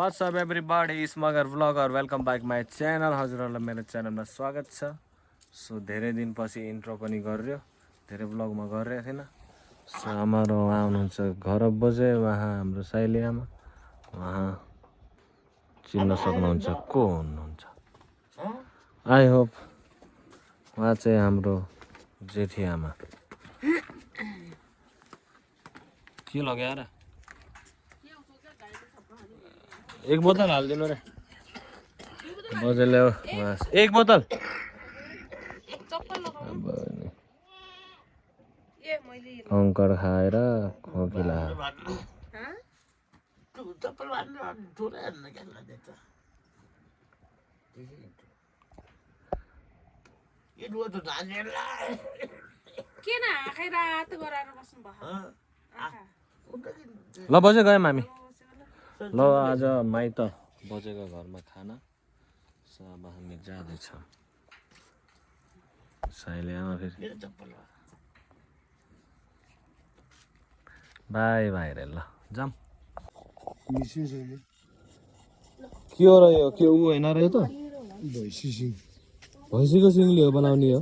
What's up everybody, Smagar Vlogger, welcome back my channel. हजुरहरुलाई मेरो च्यानलमा स्वागत छ। सो धेरै दिनपछि इन्ट्रो पनि गरियो, धेरै भ्लगमा गरिरहेको थिएन। सो हाम्रो उहाँ हुनुहुन्छ गौरव बजे, उहाँ हाम्रो साइली आमा, उहाँ चिन्न सक्नुहुन्छ को हुनुहुन्छ। आई होप उहाँ चाहिँ हाम्रो जेठी आमा। के लग्यो र? एक बोतल हालिदिनु रे बजेले। एक बोतल कंकड़ खाएर खोकिला। ल बजे गयौँ हामी। ल आज माइत बजेको घरमा खाना। सो अब हामी जाँदैछौँ। साइली आमा फेरि बाई बाई रे। ल जाम। के हो र यो? के ऊ होइन र यो त? भैँसीको सिङले हो बनाउने हो?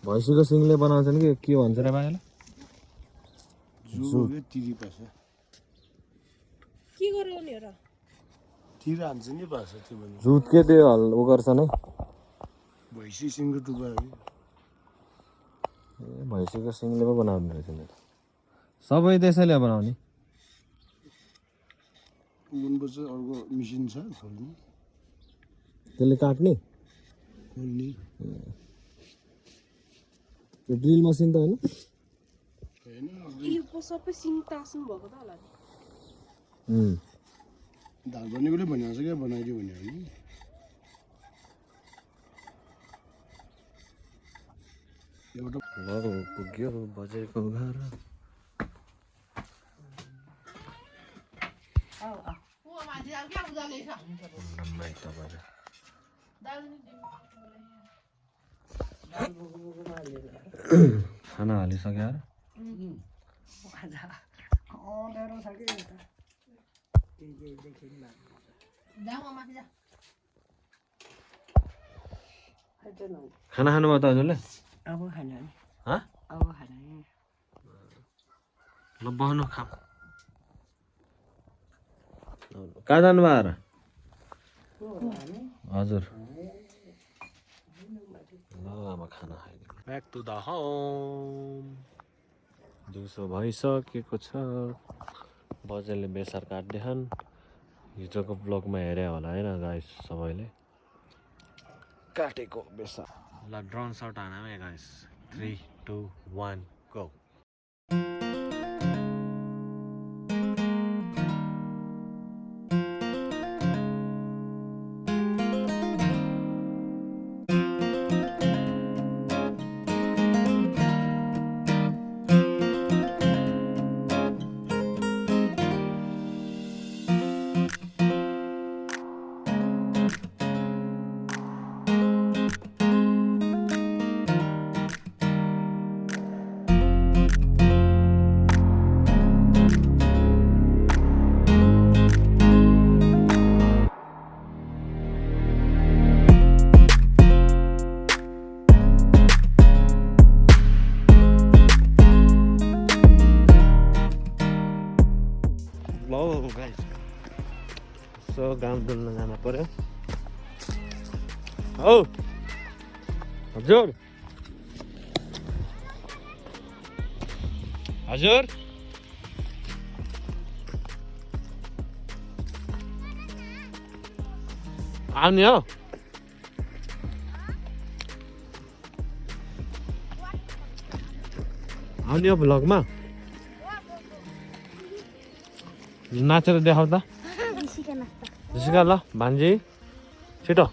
भैँसीको सिङले बनाउँछन् कि के भन्छ रे भाइले? जुत के त्यो हल उ गर्छ नै। भैँसीको सिङले पो बनाउने रहेछ नि। सबै त्यसैले बनाउने। त्यसले काट्ने त्यो ड्रिल मसिन त होइन? सबै सिङ तास्नु भएको त होला। दाल बनेकोले भनिहाल्छ क्या, बनाइदियो भने होइन। पुग्यो बजेको घर। खाना हालिसक्यो र? खाना खानुभयो त हजुरले? अब खाना नि। अब खाना नि। ल बस्नु खाऊ। कहाँ जानुभयो र? हजुर। ल अब खाना खाइदिनु। Back to the home. दिउँसो भइसकेको छ। बजेले बेसार काट्दैछन्। हिजोको ब्लगमा हेरे होला हैन गाइस सबैले? काटेको बेसार। ल ड्रोन शट हानौँ है गाइस। 3 2 1 गो। सो गाउँ डुल्न जानु पर्यो। हौ हजुर हजुर आउने हो? आउने हो भ्लगमा? नाचेर देखाउ त। जिसिका ल भान्जी छिटो।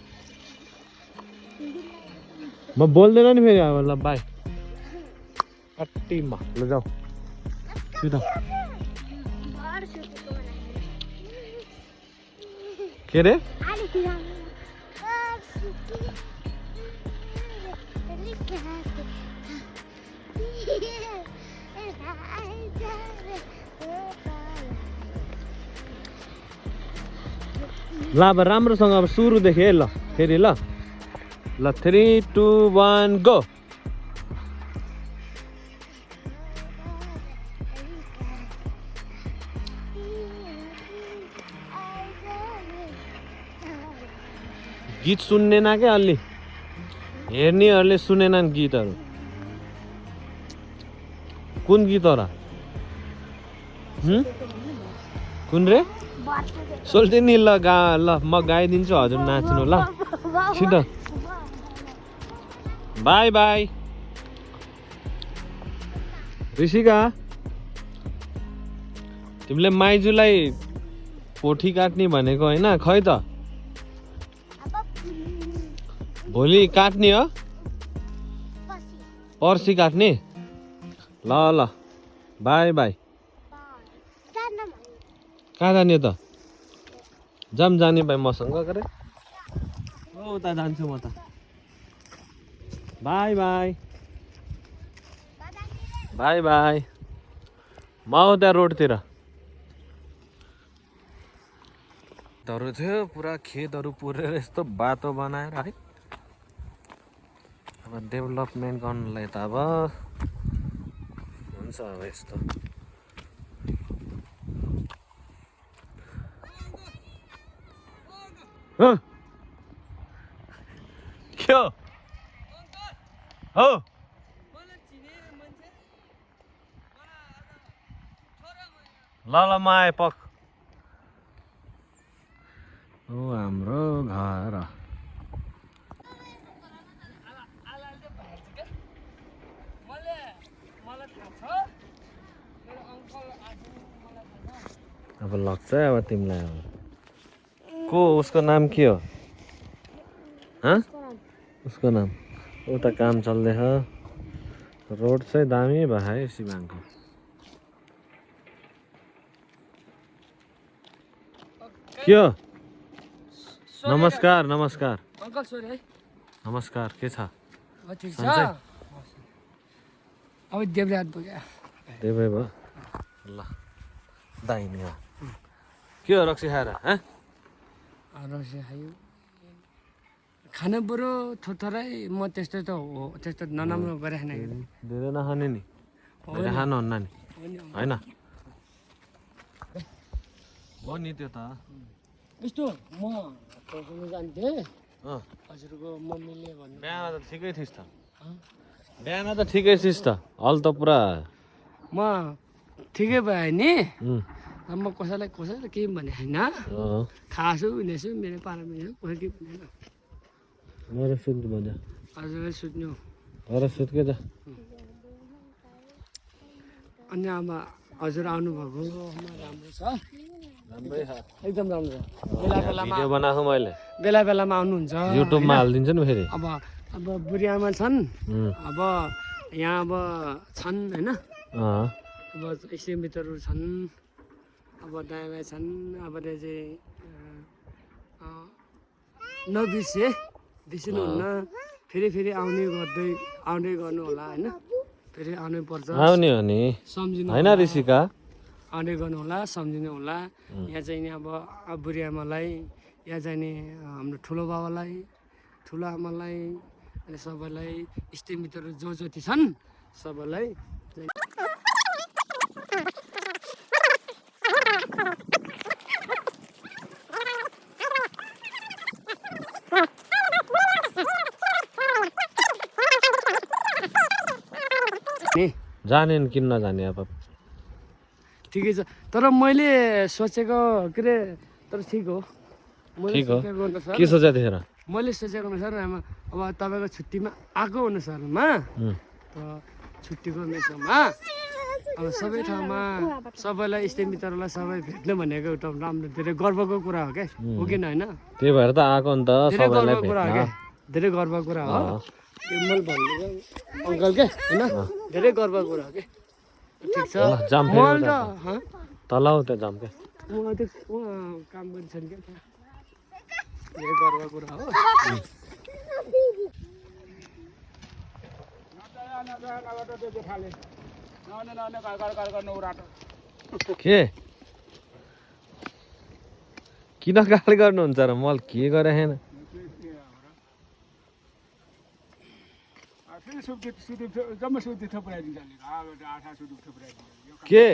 म बोल्दैन नि फेरि अब। ल बाई कट्टीमा। ल जाऊ छिटो। के रे? ल अब राम्रोसँग अब सुरुदेखि है ल फेरि ल ल 3 2 1 गो गीत सुन्नेन क्या अलि हेर्नेहरूले सुनेनन् गीतहरू कुन गीत हो र कुन रे सोल्टे नि ल ल म गाइदिन्छु हजुर नाच्नु ल छिटो बाई बाई ऋषिका तिमीले माइजूलाई पोठी काट्ने भनेको होइन खै त भोलि काट्ने हो पर्सि काट्ने ल ल बाई बाई कहाँ जाने त जाम जाने भाइ मसँग गरे ओ उता जान्छु म त बाई बाई बाई बाई म आऊ त्यहाँ रोडतिर खेतहरू थियो पुरा खेतहरू पुरेर यस्तो बाटो बनाएर है अब डेभलपमेन्ट गर्नलाई त अब हुन्छ अब यस्तो के हो ल ल म आएँ पक ओ हाम्रो घर अब लाग्छ अब तिमीलाई अब को उसको नाम के हो उसको नाम उता काम चल्दैछ रोड चाहिँ दामी भयो है सिवाङको के हो नमस्कार नमस्कार अंकल सोरी है नमस्कार के छ ठिक छ अब देब्रे हात पुग्यो देब्रे भयो ल दाहिने हो के हो रक्सी खाएर रक्सी खायो खाना बरु थोरै म त्यस्तो त हो त्यस्तो नराम्रो गरेन धेरै नखाने नि धेरै खानुहुन्न नि होइन हो नि त्यो त यस्तो म खोज्नु जान्थेँ हजुरको मम्मीले भन्नु बिहान त ठिकै थिइस् त बिहान त ठिकै थिइस् त हल त पुरा म ठिकै भयो नि म कसैलाई केही भने होइन खासु हुनेछु मेरो पारामा कसै केही भनेन मेरो सुत्नु भन्छ हजुर सुत्नु तर सुत्के त अनि अब हजुर आउनुभएको राम्रो छ राम्रै छ एकदम राम्रो छ बेला बेलामा भिडियो बनाएको मैले बेला बेलामा आउनुहुन्छ युट्युबमा हालिदिन्छु नि फेरि अब बुढी आमा छन् अब यहाँ अब छन् होइन अब इष्टमित्रहरू छन् अब दायाँ छन् अब चाहिँ बिर्सिनुहुन्न फेरि आउँदै गर्नु होला होइन फेरि आउनै पर्छ आउने हो नि सम्झिनु होइन ऋषिका आउँदै गर्नु होला सम्झिनु होला यहाँ चाहिँ नि अब बुढी आमालाई यहाँ चाहिँ नि हाम्रो ठुलो बाबालाई ठुलो आमालाई अनि सबैलाई इष्टमित्रहरू जो जति छन् सबैलाई जाने किन नजाने अब ठिकै छ तर मैले सोचेको के अरे तर ठिक हो ठिक हो के सोचेको थिएँ र मैले सोचेको अनुसार अब तपाईँको छुट्टीमा आएको अनुसारमा छुट्टीको मेसोमा अब सबै ठाउँमा सबैलाई इष्टमित्रलाई सबै भेट्नु भनेको एउटा राम्रो धेरै गर्वको कुरा हो क्या हो किन होइन त्यही भएर त आएको नि त धेरै सबैलाई गर्वको कुरा हो क्या धेरै गर्वको कुरा हो मैले भन्नु अङ्कल क्या होइन धेरै गर्वको कुरा हो क्या ठिक छ तलाउ त्यो जाम क्या उहाँ काम गरिन्छन् क्या धेरै गर्वको कुरा हो के किन गाली गर्नुहुन्छ र मल के गरे छैन के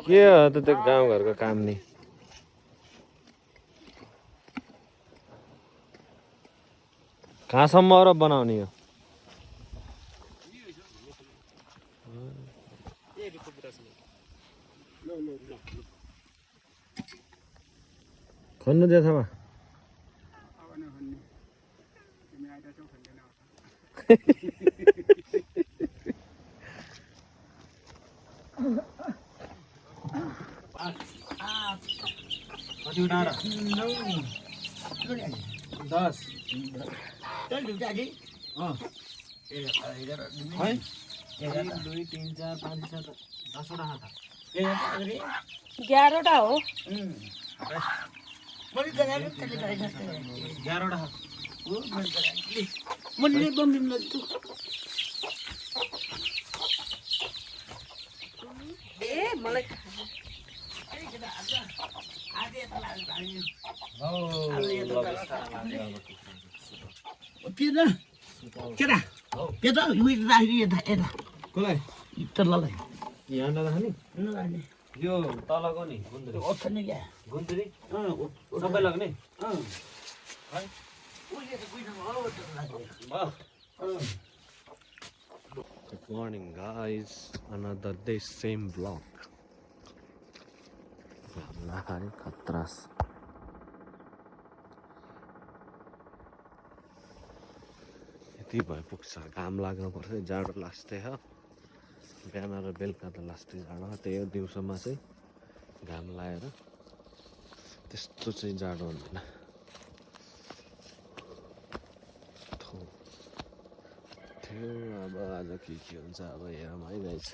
के हो त त्यो गाउँघरको काम नि कहाँसम्म र बनाउने हो खन्नु जेठामा ग्यारहवटा हो ए मलाई कसलाई यहाँ नराख्ने यो तलको नि गुन्द्री सबै लाग्ने Good morning guys, another day same vlog. Lahari Khatras. यति भए पुग्छ घाम लाग्नु पर्छ जाडो लाग्छ हो बिहान र बेलुका त लास्टै जाडो त्यही हो दिउँसोमा चाहिँ घाम लगाएर त्यस्तो चाहिँ जाडो हुँदैन थियो अब आज के हुन्छ अब हेरौँ है गाइस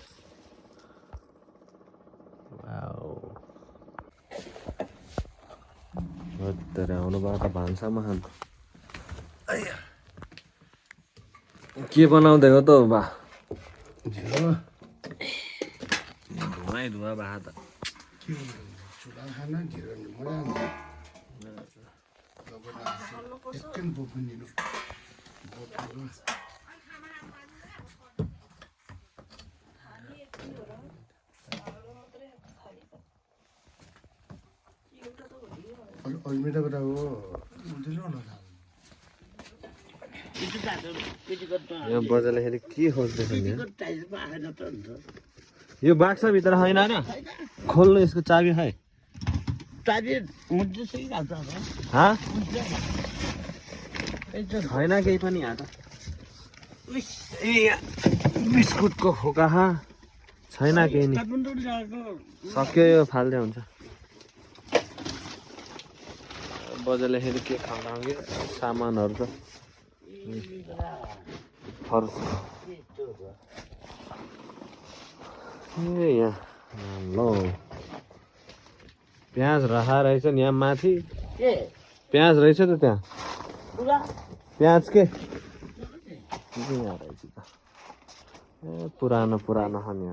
वाउ भत्तरे आउनुभएको भान्सामा खानु के बनाउँदै हो त बा धुवाई धुवा भए त यो बजारले के खोज्दैछ यो बाक्साभित्र छैन र खोल्नु यसको चाबी खै छैन केही पनि यहाँ त बिस्कुटको खोका छैन केही नि सक्यो यो फाल्दै हुन्छ बजारले के खाउँ सामानहरू त फर्स ए यहाँ ल प्याज राखा रहेछ नि यहाँ माथि प्याज रहेछ त त्यहाँ प्याज के यहाँ रहेछ त ए पुरानो पुरानो छ नि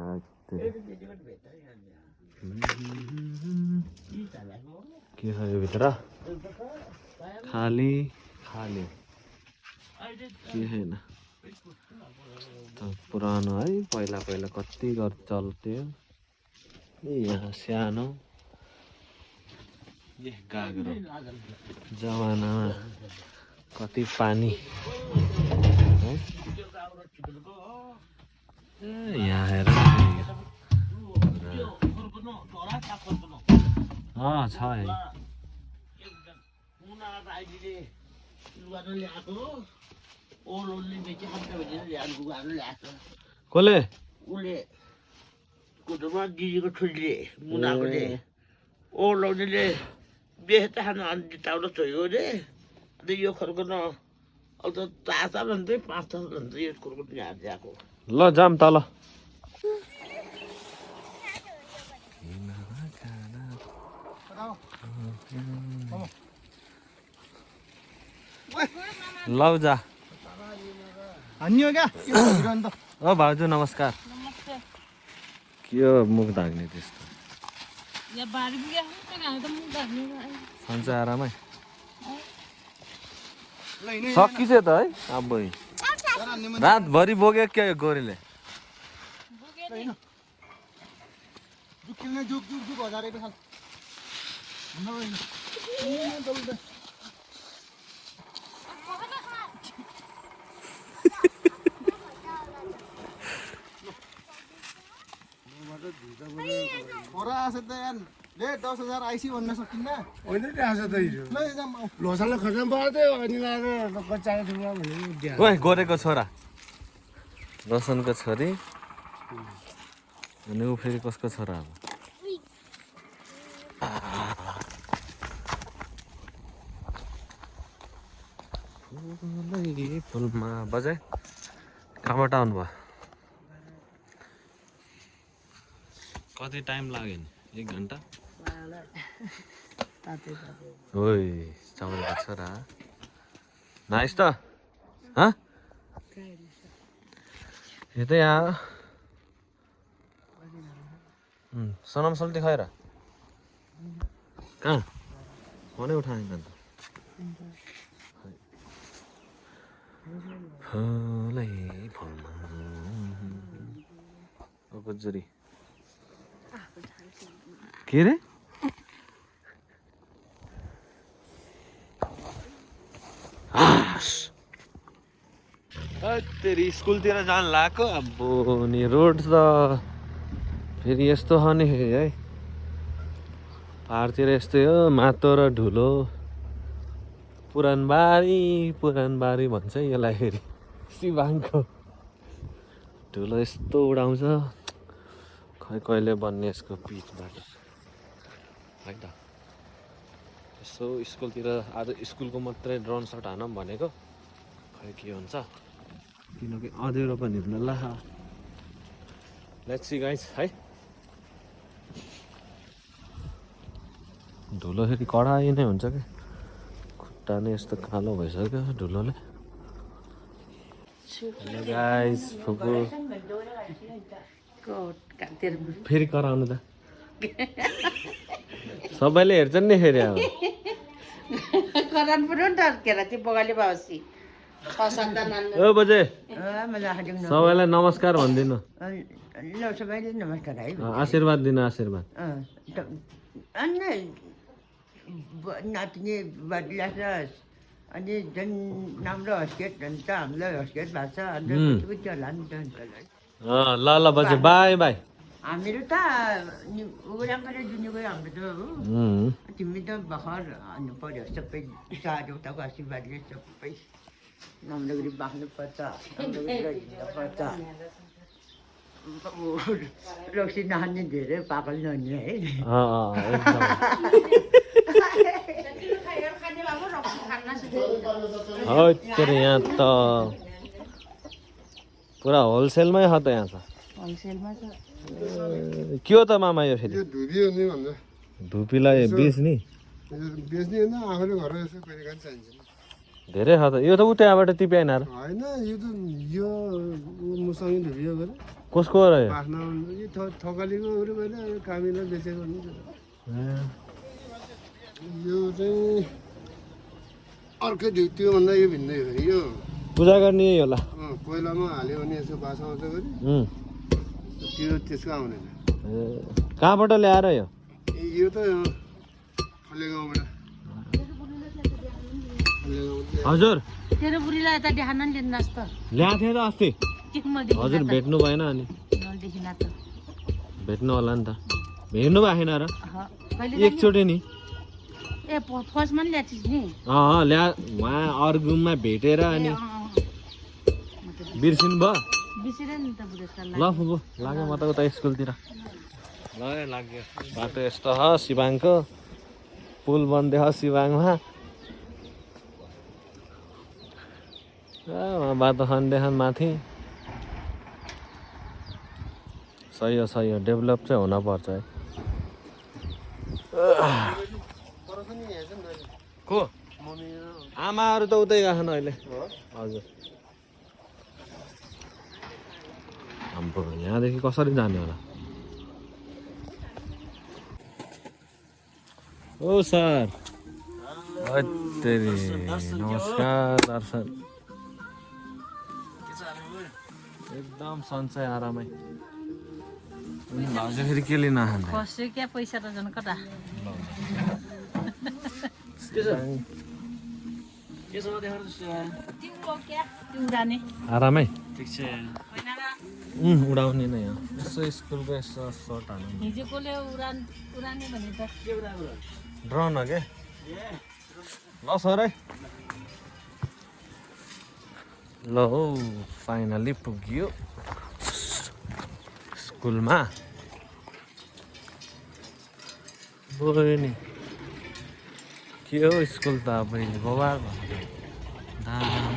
के छ यो भित्र खाली खाली के छैन पुरानो है पहिला पहिला कति चल्थ्यो ए यहाँ सानो ए गाग्रो जमानामा कति पानी है ए यहाँ हेर छ है कसले उसले कुटुमा दिदीको छोरीले मुनाकोले ओर्लाउनेले बेच खानु अनि जिताउन छोयो अरे अन्त यो खर्कन अब त चासा भन्दै 5-6 भन्दै यो खर्कन यहाँ दिएको ल जाम तल लौ जा हान्यो क्या ओ भाउजू नमस्कार के हो मुख धाग्ने त्यस्तो या बारी पुग्यो हामी त मुख धाग्ने सन्च आरामै सकिछ त है अब रातभरि बोक्यो क्या यो गोरीले ले 10,000 आइसी भन्न सकिन्न होइन नि आज त हिजो लोसाले खत्तम पार्थ्यो अनि लाएर बच्चाको ठुलो भने ओए गोरेको छोरा रोशनको छोरी अनि ऊ फेरि कसको छोरा अब फुलमा बजाए कहाँबाट आउनुभयो कति टाइम लाग्यो नि 1 घन्टा ओइ चामलको छोरा नाइस त हाँ ये तो यहाँ सनम सल्टी खाएर कहाँ फोनै उठाएन त फुलै फुलमा गुजुरी के रे तेरि स्कुलतिर जानु लाग्यो अब नि रोड त फेरि यस्तो छ नि है पाहाडतिर यस्तै हो माटो र धुलो पुरानबारी भन्छ यसलाई फेरि सिभाङको धुलो यस्तो उडाउँछ खै कहिले बन्ने यसको पिचबाट है त यसो स्कुलतिर आज स्कुलको मात्रै ड्रोन सट हानौँ भनेको खै के हुन्छ किनकि अँध्यारो पनि हुन ला लेट्स सी गाइस है धुलो फेरि कडाइ नै हुन्छ क्या खुट्टा नै यस्तो कालो भइसक्यो धुलोले हेलो गाइस फुपू फेरि कराउनु त सबैले हेर्छन् नि फेरि अब करान पर्यो नि त के अरे त्यो बगाले बासी ओ बजे सबैलाई नमस्कार भनिदिनु ल सबैले नमस्कार है आशीर्वाद दिनु आशीर्वाद अनि नाच्ने बदलास अनि जुन राम्रो हस्केट हुन्छ हामीलाई हस्केट भएको छ अन्त होला नि त ल ल बजे बाई बाई हामीहरू त उडाङ्गर जुनी गयो हाम्रो त हो तिमी त भर्खर हान्नु पर्यो सबै चारवटाको आशीर्वादले सबै राम्रो गरी बाँच्नुपर्छ राम्रो गरी हिँड्नुपर्छ रक्सी नखाने धेरै पागल नहुने है तेरो यहाँ त पुरा होलसेलमै छ त यहाँ त होलसेलमा छ के हो त मामा यो फेरि धुबी हो नि भन्दा धुपीलाई बेच्ने बेच्ने होइन आफूले घरमा यसो कहिले काहीँ चाहिन्छ धेरै छ त यो त उतैबाट टिप्याएन र होइन यो त यो मसँग धुबी हो गरे कसको र यो बाख्ना यो थकालीको अरू होइन यो कामिलो बेचेको नि यो चाहिँ अर्कै त्योभन्दा यो भिन्दै हो यो पूजा गर्ने यही होला कोइलामा हाल्यो भने यसो बासा आउँछ गरी त्यो त्यसको आउँदैन कहाँबाट ल्याएर यो यो त फलेगाउँबाट हजुर तेरो बुढीलाई यता देखाउन नि लिनु त ल्याएको थिएँ त अस्ति हजुर भेट्नु भएन अनि भेट्नु होला नि त हेर्नु भएको छैन र एकचोटि नि ए फर्स्टमा नि ल्याएछिस् नि ल्या उहाँ अर्गुममा भेटेर अनि बिर्सिनु भयो बिर्सिएर नि त बुढेसकाल ल फुपू लाग्यो म त उता स्कुलतिर लाग्यो बाटो यस्तो छ सिभाङको पुल बन्दै छ सिभाङमा बाटो खन्दैछन् माथि सही हो डेभलप चाहिँ हुनपर्छ है को आमाहरू त उतै गएछन् अहिले हजुर हाम्रो यहाँदेखि कसरी जाने होला ओ सर तेरी नमस्कार दर्शन एकदम सन्चै आरामै भाउजू फेरि के लिन आँट्ने खस्यो क्या पैसा त झन् कता तिम्रो क्या तिम्रो जाने आरामै होइन र उडाउने नै हो यसो स्कुलको यसो सर्ट हाल्नु हिजो कसले उडाने भने त ड्रोन हो के ल सर है ल हौ फाइनली पुग्यो स्कुलमा बहिनी के हो स्कुल त अब बबाल दाम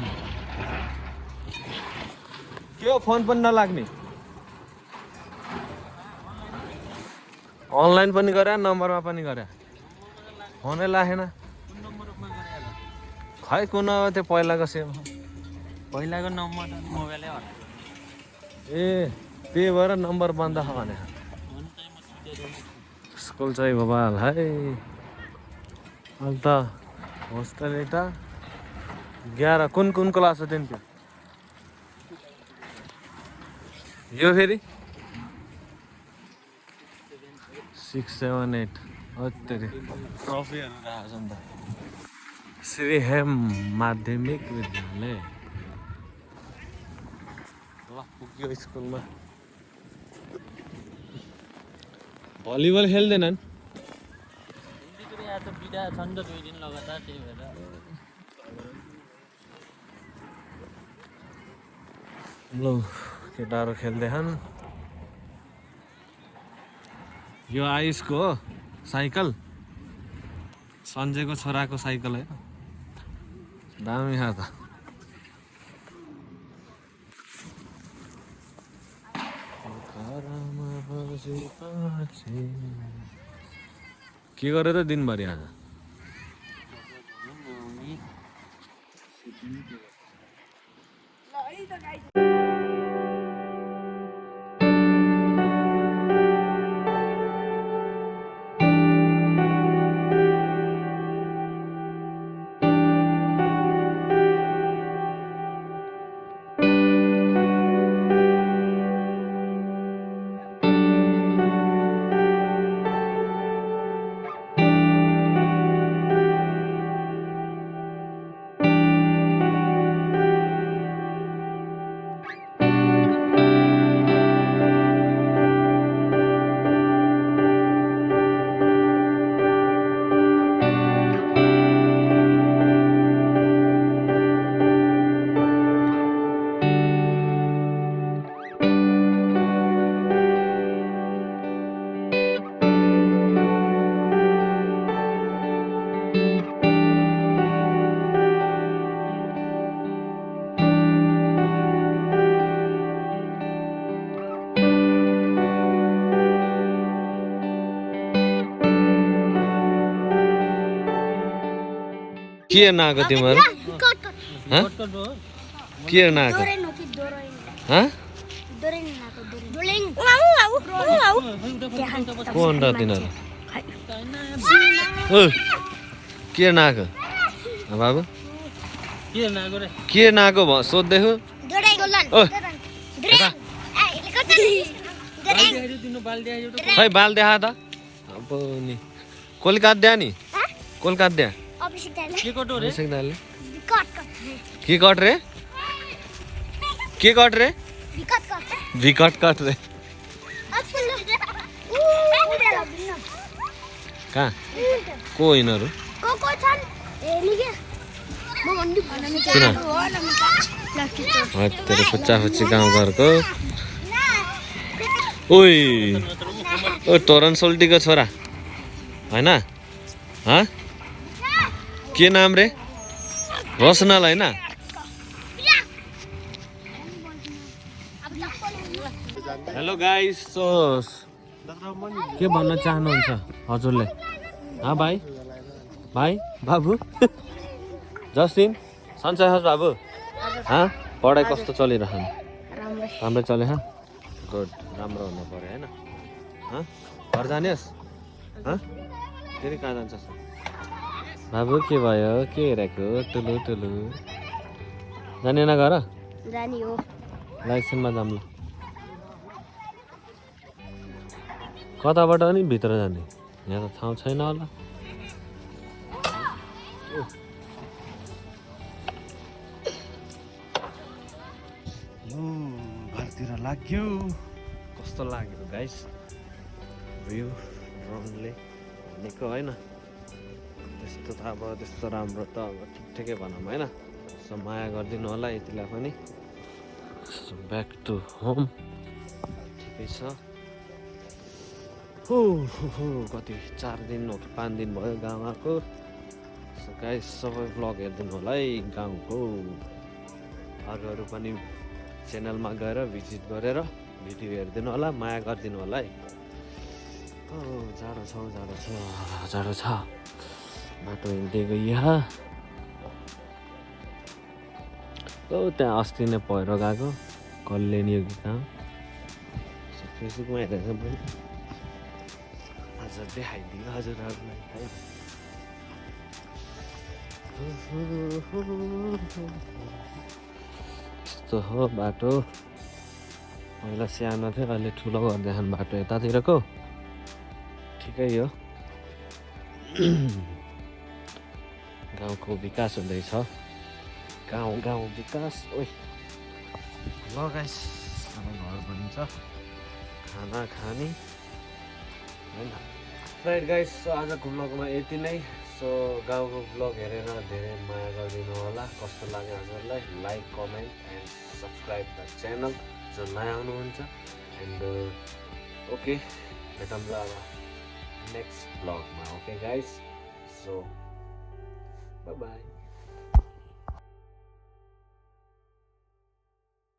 के हो फोन पनि नलाग्ने अनलाइन पनि गरे नम्बरमा पनि गरे फोनै लागेन खै कुन हो त्यो पहिलाको सेम पहिलाको नम्बर मोबाइलै होला ए त्यही भएर नम्बर बन्द छ भने स्कुल चाहिँ बबाल है अहिले त होस्टेल यता 11 कुन क्लास हो त्यहाँदेखि यो फेरि 6, 7, 8 अत्तरी ट्रफीहरू राखेको छ नि त श्री हेम माध्यमिक विद्यालय ल पुग्यो स्कुलमा भलिबल खेल्दैनन् आज बिदा छन् त 2 दिन लगातार त्यही भएर ल केटाहरू खेल्दैछन् यो आयुषको हो साइकल सञ्जयको छोराको साइकल है दामी छ त के गरे त दिनभरि आज के हेर्न आएको तिमीहरू के हेर्न आएको को अन्त तिनीहरू के हेर्न आएको बाबु के हेर्न आएको सोध्दैछु खै बाल देखा त अब नि कोली काट्द्या नि कोली काट्द्या के कट रे के कट रे विकट कट रे कहाँ को यिनीहरू फुच्चा फुच्ची गाउँघरको ओइ ओ तोरण सोल्टीको छोरा होइन के नाम रे रोशनल होइन हेलो गाइस सो के भन्न चाहनुहुन्छ हजुरले भाइ बाबु जस्टिन सन्चै हस् बाबु पढाइ कस्तो चलिरहन्छ राम्रै चले गुड राम्रो हुनु पर्यो होइन घर जाने फेरि कहाँ जान्छ बाबु के भयो के हेरेको टुलु टुलु जाने न घर जाने हो ल एकछिनमा जाऊँ ल कताबाट नि भित्र जाने यहाँ त ठाउँ छैन होला घरतिर लाग्यो कस्तो लाग्यो गाइस भ्यू ड्रोनले भनेको होइन त्यस्तो त अब त्यस्तो राम्रो त अब ठिकै भनौँ होइन सो माया गरिदिनु होला यतिलाई पनि ब्याक टु होम ठिकै छ हो कति 4 दिन हो कि 5 दिन भयो गाउँ आएको सो गाइस सबै भ्लग हेरिदिनु होला है गाउँको अरूहरू पनि च्यानलमा गएर भिजिट गरेर भिडियो हेरिदिनु होला माया गरिदिनु होला है जाडो छ बाटो हिँड्दै गइया त्यहाँ अस्ति नै पहिरो गएको कल्याणी हो कि कहाँ फेसबुकमा हेरेर पनि आज देखाइदियो हजुरहरूलाई है यस्तो हो बाटो पहिला सानो थियो अहिले ठुलो गरिदिएछन् बाटो यतातिरको ठिकै हो गाउँको विकास हुँदैछ गाउँ विकास ओइ ल गाइस अब घर बनिन्छ खाना खाने होइन राइट गाइस आजको भ्लगमा यति नै सो गाउँको भ्लग हेरेर धेरै माया गरिदिनु होला कस्तो लाग्यो हजुरलाई like comment and subscribe the channel जो नयाँ आउनुहुन्छ एन्ड ओके भेटौँला अब नेक्स्ट भ्लगमा ओके गाइस सो बाई